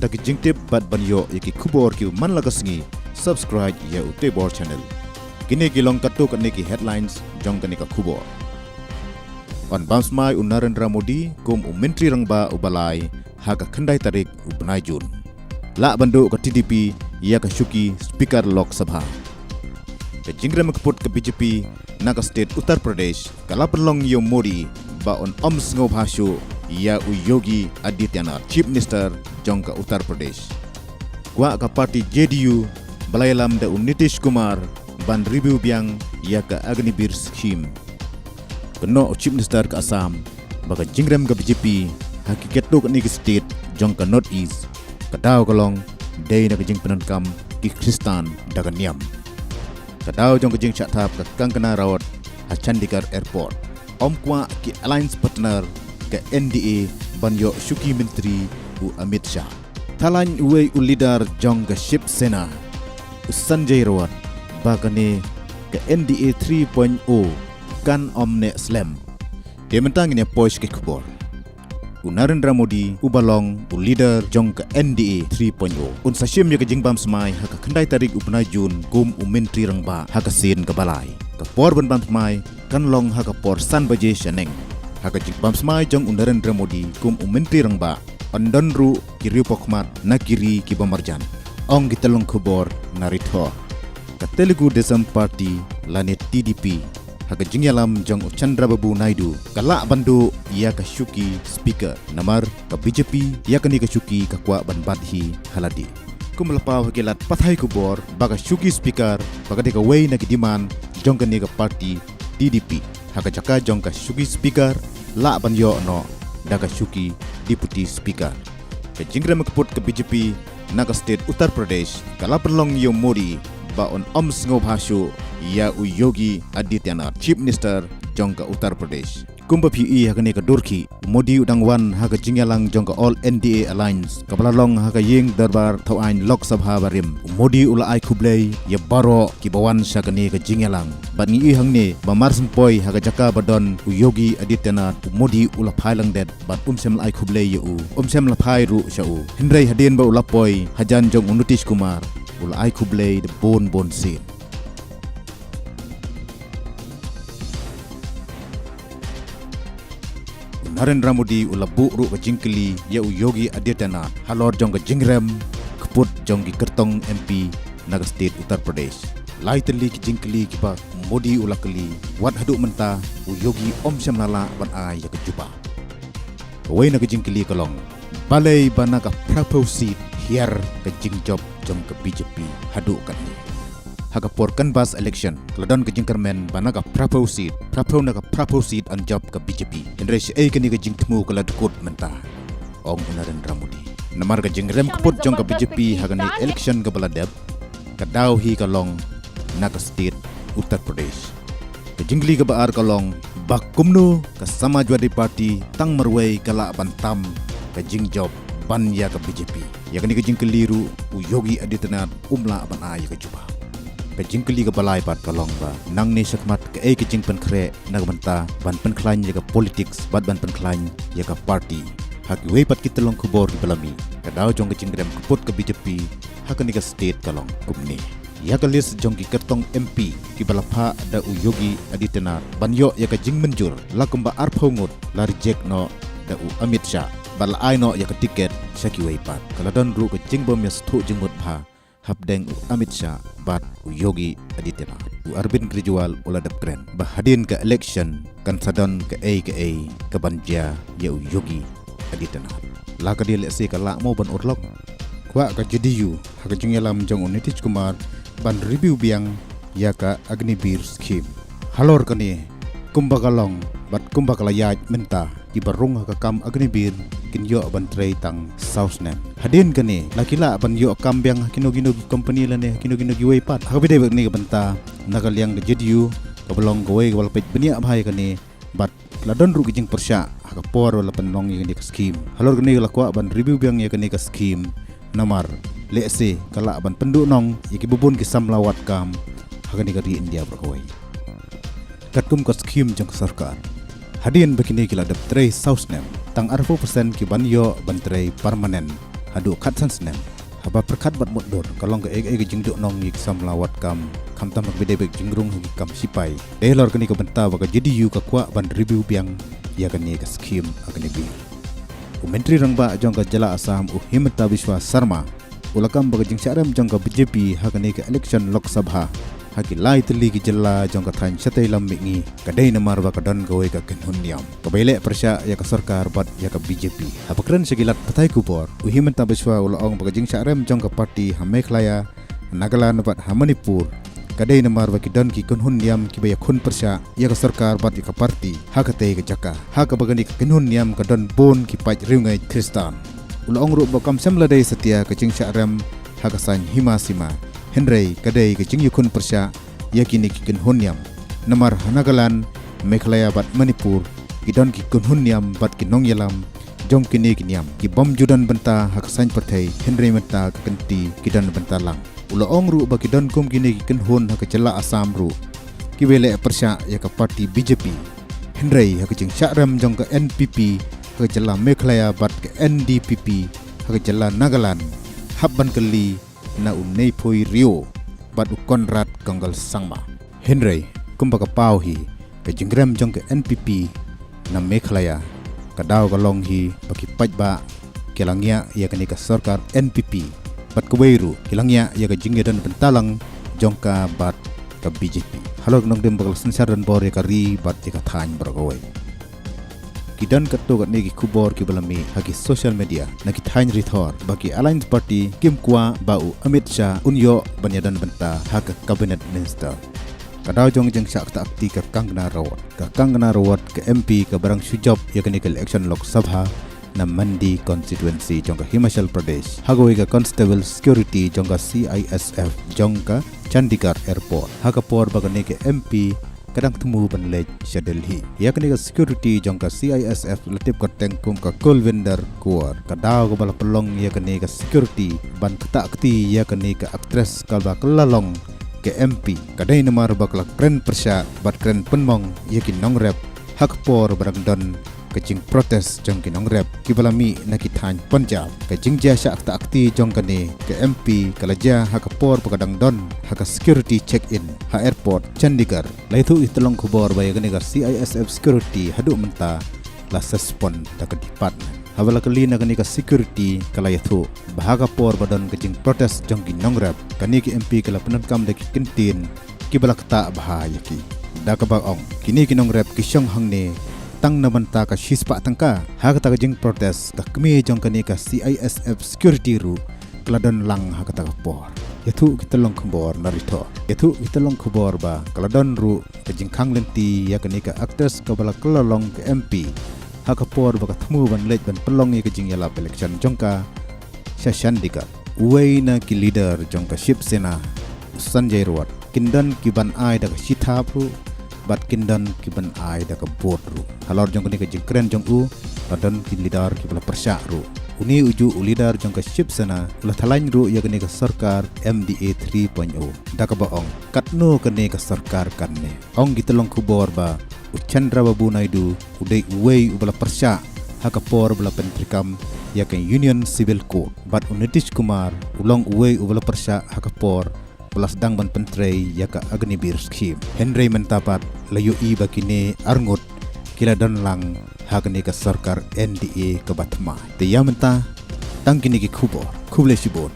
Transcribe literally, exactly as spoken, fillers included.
Ki jingtip bad ban ïoh ïa ki khubor kiba man la ka sngi, subscribe ïa u Tebor Channel. Kine ki long katto katne ki headlines jong kane ka khubor. Yn bam smai u Narendra Modi kum u Myntri Rangbah uba lai ha ka khyndai tarik u bnai Jun. Lah ban duh ka T D P ïa ka shuki Speaker Lok Sabha. Ka jingrem kput ka B J P na ka state Uttar Pradesh ka la pynlong ïa u Modi ba un ym sngewbha shuh ïa u Yogi Adityanath, Chief Minister jong ka Uttar Pradesh. Kwah ka party J D U ba la ïalam da u Nitish Kumar ban review biang ïa ka Agniveer Scheme. Kynnoh u Chief Minister ka Assam ba ka jingrem ka B J P ha ki katto katne ki state jong ka North East, ka daw ka long dei na ka jingpyndonkam ki Khristan da ka niam. Ka daw jong ka jingshah thap ka Kangana Ranaut ha Chandigarh Airport. Ym kwah ki alliance partner ka N D A ban ïoh shuki myntri u Amit Shah. Thaw laiñ uwei u leader jong ka Shiv Sena, u Sanjay Raut, ba kane ka N D A three point oh kan ym neh slem. Te mynta ngin ïa poi sha ki khubor. U Narendra Modi uba long u leader jong ka N D A three point oh un sa shim ïa ka jingbam smai ha ka khyndai tarik u bnai Jun kum u Myntri Rangbah ha ka sien kaba lai. Ka por ban bam smai kan long ha ka por san baje shaneng. Ha ka jingbam smai jong u Narendra Modi kum u Myntri Rangbah, yn don ruh ki riewpawkhmat na ki ri kiba marjan, ong ki tyllong khubor na Ri Thor. Ka Telugu Desam Party lane T D P, ha ka jingïalam jong u Chandrababu Naidu, ka lah ban duh ïa ka shuki Speaker. Namar ka B J P ïa kane ka shuki ka kwah ban bat hi ha lade. Kum la paw ha ki lad pathai khubor ba ka shuki Speaker ba ka dei kawei na ki demand jong kane ka party T D P. Ha ka jaka jong ka shuki Speaker, lah ban ïoh noh da ka shuki Deputy Speaker. Ka jingrem kput ka B J P na ka state Uttar Pradesh ka la pynlong ïa u Modi ba un ym sngewbha shuh ïa u Yogi Adityanath, Chief Minister jong ka Uttar Pradesh. Kumba phi i ha kane ka dur khih, u Modi u dang wan ha ka jingïalang jong ka All India Alliance kaba la long ha ka ïing dorbar thaw aiñ Lok Sabha barim. U Modi u la ai khublei ïa baroh kiba wan sha kane ka jingïalang. Bad ngi i hangne ba mar shen poi ha ka jaka ba don u Yogi Adityanath, u Modi u la phai lang det bad um shym la ai khublei ïa u, um shym la phai ruh sha u. Hynrei hadien ba u la poi hajan jong u Nitish Kumar, u la ai khublei da bun bun sien. U Narendra Modi u la buh ruh ka jingkylli ïa u Yogi Adityanath halor jong ka jingrem kput jong ki kyrtong M P na ka state Uttar Pradesh. Lai tylli ki jingkylli kiba u Modi u la kylli, wat haduh mynta u Yogi um shym la lah ban ai ïa ka jubab. Kawei na ka jingkylli ka long, balei ba na ka phraphew seat hiar ka jingjop jong ka B J P haduh katne? Ha ka por canvass election ka la don ka jingkyrmen ba na ka phraphew seat, phraphew na ka phraphew seat yn jop ka B J P. Hynrei shaei kane ka jingthmu ka la dkut mynta, ong u Narendra Modi. Namar ka jingrem kput jong ka B J P ha kane election kaba la dep, ka daw hi ka long na ka state Uttar Pradesh. Ka jingkylli kaba ar ka long ba kumno ka Samajwadi Party tang marwei ka lah ban tam ka jingjop ban ïa ka B J P. Ïa kane ka jingkylli ruh u Yogi Adityanath um lah ban ai ïa ka jubab. Ka jingkylli kaba lai pat ka long ba nangne shakhmat kaei ka jingpynkhreh na ka bynta ban pynkhlaiñ ïa ka politics bad ban pynkhlaiñ ïa ka party. Ha kiwei pat ki tyllong khubor kiba la mih, ka daw jong ka jingrem kput ka B J P ha kane ka state ka long kumne. Ïa ka list jong ki kyrtong M P kiba la phah da u Yogi Adityanath ban ïoh ïa ka jingmynjur la kumba arphew ngut la reject noh da u Amit Shah bad la ai noh ïa ka ticket sha kiwei pat. Ka la don ruh ka jingbym ïasngewthuh jingmut bha hapdeng u Amit Shah bad u Yogi Adityanath. U Arvind Kejriwal u la dep kren ba hadien ka election kan sa don kaei kaei kaban jia ïa u Yogi Adityanath. La ka dei lehse ka lah mo ban urlong? Kwah ka J D U ha ka jingïalam jong u Nitish Kumar ban review biang ïa ka Agniveer Scheme. Halor kane, kumba ka long bad kumba ka la ïaid mynta, kiba rung ha ka kam Agniveer kin ïoh ban trei tang saw snem. Hadien kane la ki lah ban ïoh kam biang ha kino kino ki company lane ha kino kino kiwei pat. Ha kaba ïadei bad kane ka bynta, na ka liang ka J D U kaba long kawei kaba la peit bniah bha ïa kane, bad la don ruh ki jingpyrshah ha ka por ba la pynlong ïa kane ka scheme. Halor kane la kwah ban review biang ïa kane ka scheme, namar lehse ka lah ban pynduhnong ïa kiba bun ki samla wad kam ha kane ka ri India baroh kawei. Katkum ka scheme jong ka sorkar, hadien ba kine ki la dep trei saw snem, tang arphew percent kiban ïoh ban trei permanent haduh khatsan snem. Haba pyrkhat bad mutdur, ka long kaei kaei ka jingduhnong ïa ki samla wad kam, khamtam ha kaba ïadei bad ka jingrung ha ki kam sipai. Dei halor kane ka bynta ba ka J D U ka kwah ban review biang ïa kane ka skhim Agniveer. U Myntri Rangbah jong ka jylla Assam, u Himanta Biswa Sarma, u la kam ba ka jingshah rem jong ka B J P ha kane ka election Lok Sabha ha ki lai tylli ki jylla jong ka thaiñ shatei lam mihngi, ka dei namar ba ka don kawei ka kynhun niam kaba ïaleh pyrshah ïa ka sorkar bad ïa ka B J P. Haba kren sha ki lad pathai khubor, u Himanta Biswa u la ong ba ka jingshah rem jong ka party ha Meghalaya, Nagaland bad ha Manipur ka dei namar ba ki don ki kynhun niam kiba ïakhun pyrshah ïa ka sorkar bad ïa ka party ha katei ka jaka, ha kaba kane ka kynhun niam ka don bun ki paid riewngeit Khristan. U la ong ruh ba kam shym la dei satia ka jingshah rem ha ka saiñ hima sima, hynrei ka dei ka jingïakhun pyrshah ïa kine ki kynhun niam. Namar ha Nagaland, Meghalaya bad Manipur ki don ki kynhun niam bad ki nongïalam jong kine ki niam ki bym ju don bynta ha ka saiñ pyrthei, hynrei mynta ka kynti ki don bynta lang. U la ong ruh ba ki don kum kine ki kynhun ha ka jylla Assam ruh kiba ïaleh pyrshah ïa ka party B J P, hynrei ha ka jingshah rem jong ka N P P ha ka jylla Meghalaya bad ka N D P P ha ka jylla Nagaland, hap ban kylli na u Neiphiu Rio bad u Conrad Kongkal Sangma. Hynrei kumba ka paw hi, ka jingrem jong ka N P P na Meghalaya, ka daw ka long hi ba ki paidbah ki la ngiah ïa kane ka sorkar N P P bad kawei ruh ki la ngiah ïa ka jingïadon bynta lang jong ka bad ka B J P halor ka nongrim ba ka la synshar donbor ïa ka ri bad ïa ka thaiñ baroh kawei. Ki don katto katne ki khubor kiba la mih ha ki social media na ki thaiñ ri thor ba ki Alliance Party kim kwah ba u Amit Shah un ïoh ban ïadon bynta ha ka cabinet minister. Ka daw jong ka jingshah ktah kti ka Kangana Rawat. Ka Kangana Rawat, ka M P kaba dang shu jop ïa kane ka election Lok Sabha na Mandi constituency jong ka Himachal Pradesh, ha kawei ka constable security jong ka C I S F jong ka Chandigarh Airport, ha ka por ba kane ka M P ka dang thmu ban leit sha Delhi. Ïa kane ka security jong ka C I S F la tip kyrteng kum ka Kulwinder Kaur. Ka daw kaba la pynlong ïa kane ka security ban ktah kti ïa kane ka actress kaba ka la long ka M P ka dei namar ba ka la kren pyrshah bad kren pynmong ïa ki nongrep ha ka por ba dang don ka jingprotest jong ki nongrep kiba la mih na ki thaiñ Punjab. Ka jingjia shah ktah kti jong kane ka M P ka la jia ha ka por ba ka dang don ha ka security check-in ha airport Chandigarh. La ïathuh ïa ki tyllong khubor ba ïa kane ka C I S F security haduh mynta la suspend da ka department. Haba la kylli na kane ka security, ka la ïathuh ba ha ka por ba don ka jingprotest jong ki nongrep, kane ka M P ka la pyndonkam da ki kyntien kiba la ktah bha ïa ki, da kaba ong, kine ki nongrep ki shong hangne tang na bynta ka shispah tyngka. Ha kata ka jingprotest, ka kmie jong kane ka C I S F security ruh ka la don lang ha kata ka por. Ïathuh ki tyllong khubor na ri thor, ïathuh ki tyllong khubor ba ka la don ruh ka jingkhang lynti ïa kane ka actress kaba la kylla long ka M P ha ka por ba ka thmu ban leit ban pynlong ïa ka jingïalap election jong ka sha Chandigarh. Uwei na ki leader jong ka Shiv Sena, u Sanjay Raut, kin don ki ban ai da ka shithap ruh bad kin don ki ban ai da ka vote ruh. Halor jong kane ka jingkren jong u, la don ki leader kiba la pyrshah ruh. Une ujuh u leader jong ka Shiv Sena u la thalan ruh ïa kane ka sorkar M D A three point oh, da kaba ong, katno kane ka sorkar kan ne. Ong ki tyllong khubor ba u Chandrababu Naidu u dei uwei uba la pyrshah ha ka por ba la pyntreikam ïa ka Union Civil Code, bad u Nitish Kumar u long uwei uba la pyrshah ha ka por ba la sdang ban pyntrei ïa ka Agniveer scheme. Hynrei mynta pat la ïohi ba kine arngut ki la don lang ha kane ka sorkar N D A kaba thymmai. Te ïa mynta, tang kine ki khubor. Khublei shibun.